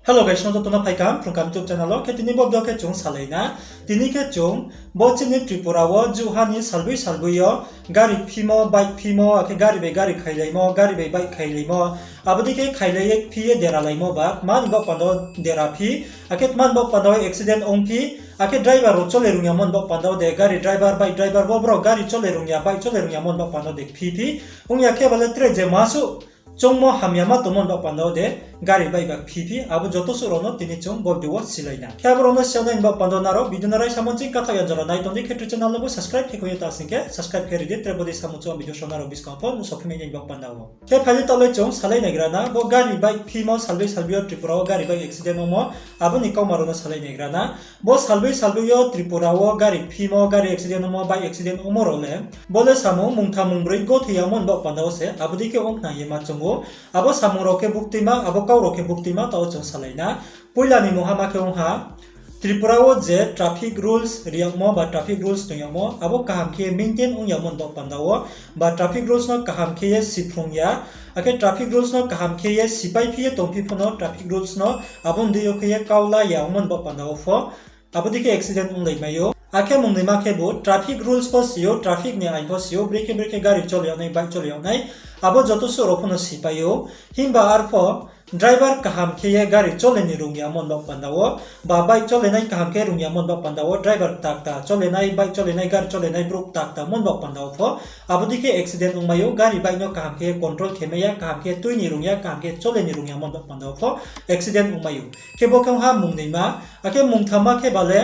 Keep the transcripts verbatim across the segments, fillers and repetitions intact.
Hello guys, no joto no phaikam Phrungkam YouTube channel wo. Khe tini bo video khe chung salai na. Tini khe chung bo chini Tripura wo juha ni salboi salboi yo gari phimo, bike phimo, akhe gari bai gari khailaimo, gari bai bike khailaimo, abo dei khe khailai ye phi ye deralaimo ba, tma ni baoh panda wo dera phi, akhe tma ni baoh panda wo accident ong phi, akhe driver rao chole rung yamo ni baoh panda wo de, gari driver, bike driver bo brao gari chole rung ya, bike chole rung yamo ni baoh panda wo de phi phi, ong ya khe ba le tre je masuh choungmo hamyama tongmo ni baoh panda wo de gari bike ba phi phi, abo joto suh rao no tini chung bo video wo silai na. Khe abo rao no siyanai ni baoh panda wo nrao video no raisa mo ching kathaoh ya jora nai tong di, khe tre channel no bo subscribe khe kho ye ta sing khe subscribe khe ri di, tre bo dei samung chung video so nrao buskang pho nuhsao phi mai nai ni baoh panda wo. Khe phai di taoh le chung salai naigra na, bo gari bike phimo salboi salboi yo Tripura wo gari bike accident ongmo, abo ni kauma rao no salai naigra na. Bo salboi salboi yo Tripura wo gari phimo, gari accident ongmo, bike accident ongmo rao le, bo le samung mungtham mungbroi gothoi yamo ni baoh panda wo se abo dei khe ong khna ye ma choung ou. Abo samung rao khe buktuima, abo kau rao khe buktuima, taoh wo chung salai na. Poila ni mungha ma khe ong ha, Tripura wo je traffic rules ri yagmo ba traffic rules tong yagmo, abo kaham khe maintain ong yamo ni baoh panda wo, ba traffic rules no kaham khe ye siphrung ya, akhe traffic rules no kaham khe ye sipai phi ye tongphi pho no traffic rules no abo ni deing yo khe ye kau la ya ongmo ni baoh panda wo pho, abo dei khe accident onglai mai ou. Akhe mungnaima khebu traffic rules pho si ou, traffic ni ain pho si ou, brekhe brekhe gari chole yag nai, bike chole yag nai, abo joto suh rao pho no sipai ou. Himba arpho driver kaham khe ye gari chole ni rung yamo ni baoh panda wo, ba bike chole nai kaham khe rung yamo ni baoh panda wo, driver kta kta chole nai, bike chole nai, gari chole nai brouh kta kta mo ni baoh panda wo pho, abo dei khe accident ongmai ou. Gari bike no kaham khe control khe mai ya, kaham khe tui ni rung ya, kaham khe chole ni rung yamo ni baoh panda wo pho accident ongmai ou. Khe bo khe ong ha mungnaima, akhe mungthamma khe ba le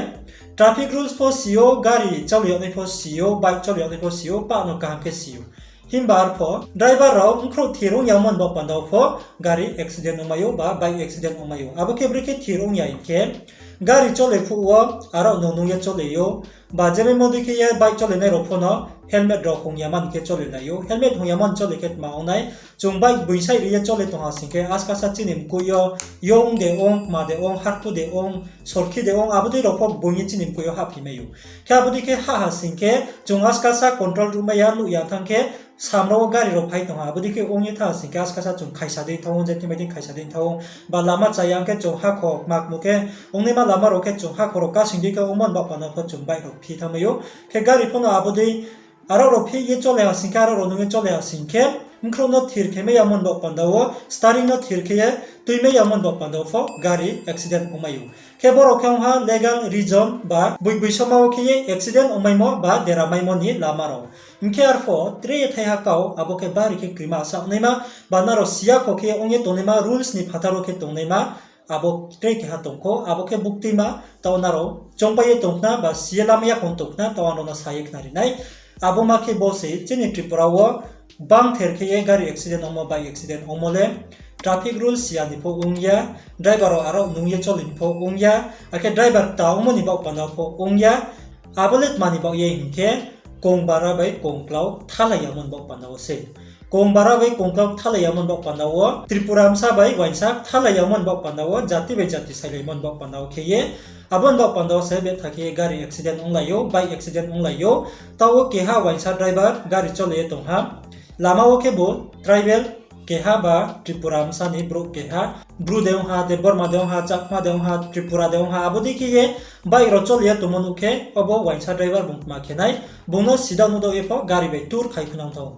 traffic rules pho si ou, gari chole yag nai pho si ou, bike chole yag nai pho si ou, pah no kaham khe si ou. Himba arpho driver rao bkhrouh thir ong yamo ni baoh panda wo pho gari accident ongmai ou ba bike accident ongmai ou. Abo khe brekhe thir ong ya hing khe, gari chole phuh wo arao nung nung ye chole ou, ba je maimo dei khe ye bike chole nai rao pho no helmet rao hung yamo ni khe chole nai ou. Helmet hung yamo ni chole khe tma ong nai, chung bike boing side ri ye chole tong ha sing khe, askasa chini mkoih yo, yong de ong, kma de ong, harpu de ong, sorkhi de ong, abo dei rao pho boing ye chini mkoih yo hahphi mai ou. Khe abo dei khe hah ha sing khe, chung askasa control ruhmai ya, nuh ya thanng khe, samra wo gari rao phai tong ha, abo dei khe ong ye thanng ha sing khe, askasa chung khaisa dei thanng ou, je thing bai thing khaisa dei thanng ou, ba lama chaya ong khe chung hakho kma kmu khe, ongnaima lama rao khe chung hakho rao kasing dei khe ongmo ni baoh panda wo pho chung bike rao phi thanngmai ou. Khe gari pho no abo dei arao rao phi ye chole ha sing khe, arao rao nung ye chole ha sing khe, bkhrouh no thir khe mai yamo ni baoh panda wo, steering no thir khe ye tuimai yamo ni baoh panda wo pho gari accident ongmai ou. Khe borao khe ong ha legal reason ba boigboi soma wo khe ye accident ongmaimo ba deramaimo ni lama rao. Hing khe arpho tre ye thaiha kau, abo khe bari khe krima saohnaima, ba nrao siya kho khe ong ye tongnaima, rules ni phathar wo khe tongnaima, abo tre keha tong kho, abo khe buktuima, taoh nrao choungpai ye tong khna ba si ye lamai ya kho tong khna, taoh ang nrao no sa ye khnari nai. Abo ma khe bo se chini Tripura wo bangther khe ye gari accident ongmo, bike accident ongmo le traffic rules siya ni pho ong ya, driver rao arao nung ye chole ni pho ong ya, akhe driver kta ongmo ni baoh panda wo pho ong ya, abo le tma ni baoh ye hing khe, kong bara bai kong klau kthalai yamo ni baoh panda wo se. Kong bara bai kong klau kthalai yamo ni baoh panda wo, Tripura bsa bai uaingsa kthalai yamo ni baoh panda wo, jati bai jati sailaimo ni baoh panda wo khe ye, abo ni baoh panda wo se betha khe ye gari accident onglai ou, bike accident onglai ou. Taoh wo keha uaingsa driver gari chole ye tong ha. Lama wo khebu tribal keha ba Tripura bsa ni brouh keha, Bru de ong ha, Debbarma de ong ha, Chakma de ong ha, Tripura de ong ha, abo dei khe ye bike rao chole ye tongmo nuh khe, obo uaingsa driver bung tma khe nai, bung no sida nuh daoh ye pho gari bai tur khai phunang thanng ou.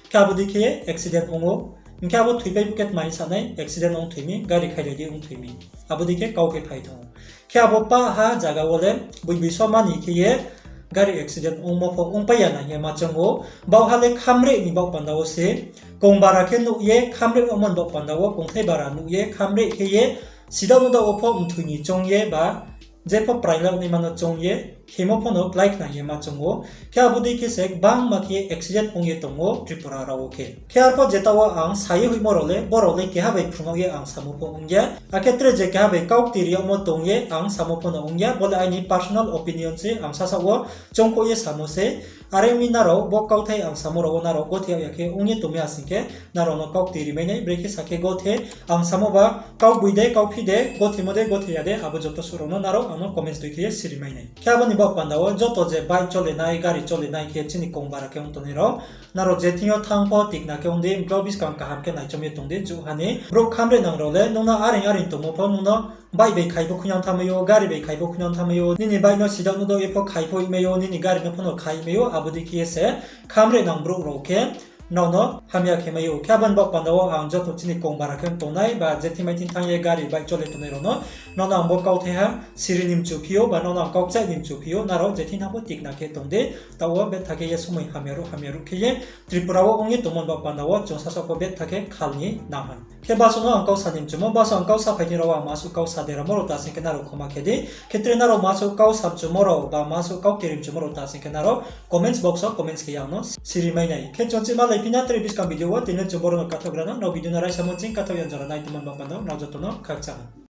Khe abo dei khe ye accident ong ou. Hing khe abo thoipai phuh khe tma hing sa nai, accident ong thoi mi, gari khailai di ong thoi mi, abo dei khe kau khe phai thanng ou. Khe abo pah ha zaga wo le boigboi soma ni khe ye gari accident ongmo pho ongpai ya na hing ye ma choung ou. Baoh ha le khamreh ni baoh panda wo se, kong bara khe nuh ye khamreh ongmo ni baoh panda wo, kongthai bara nuh ye khamreh khe ye, sida nuh daoh wo pho mthoi ni choung ye ba, jepho prailak naima no choung ye, khemo pho no klái khna hing ye ma choung ou. Khe abo dei khe se gbangma khe accident ong ye tong ou Tripura rao wo khe. Khe arpho jeta wo ang sa ye hoihmo rao le, bo rao le keha bai phrungnaoh ye ang samo pho ong ya. Akhe tre je keha bai kau kti ri yagmo tong ye ang samo pho no ong ya. Bo le aini personal opinion se, ang sasaoh wo choungkhouh ye samo se. Are ong mi nrao bo kauthai ang samo rao wo nrao gothe yag ya khe ong ye tongmi ha sing khe, nrao no kau kti rimai nai, brekhe sa khe gothe, ang samo ba kaugboi de, kauphi de, gothemo de, gothe ya de, abo joto suh rao no nrao ang no comments tui khe ye sirimai nai. Khe abo ni baoh panda wo joto je bike chole nai, gari chole nai khe chini kong bara khe ong tongnai rao, nrao je thing yo thanng pho tikna khe ong di, bro buskang kaham khe naichom ye tong di, juh ha ni. Brouh khamrenang rao le nung no areing areing tongmo pho nung no bike bai khai pho khuinang thanngmai ou, gari bai khai pho khuinang thanngmai ou, nini bike no sidao no dao ye pho khai pho mai ou, nini gari no pho no khai mai ou, abo dei khe ye se khamrenang brouh rao khe nrao no hamya khe mai ou. Khe abo ni baoh panda wo ang joto chini kong bara khe tongnai ba je thing mai thing thanng ye gari bike chole tongnai rao no, nrao no ang bo kauthai ha siri ni mchu phi ou ba nrao no ang kau kchaih ni mchu phi ou, nrao je thing thanng pho tikna khe tong di. Taoh wo betha khe ye somoi hamya ruh hamya ruh khe ye Tripura wo ong ye tongmo ni baoh panda wo chung sasaoh pho betha khe khal ni nang ha. Khe basuh no ang kau sa ni mchumo, basuh ang kau saphai ni rao wo ang masuh kau sa deramo rao ta sing khe nrao khoma khe di. Khe tre nrao masuh kau sa mchumo rao ba masuh kau keri mchumo rao ta sing khe nrao comments box wo comments khe ye ang no sirimai nai. Khe chung chih malaiphi na tre buskang video wo, tini le chung boro no kathaoh gra na, nrao video no raisa mo ching kathaoh ya jora nai tongmo ni baoh panda wo nrao joto no khakchang ha.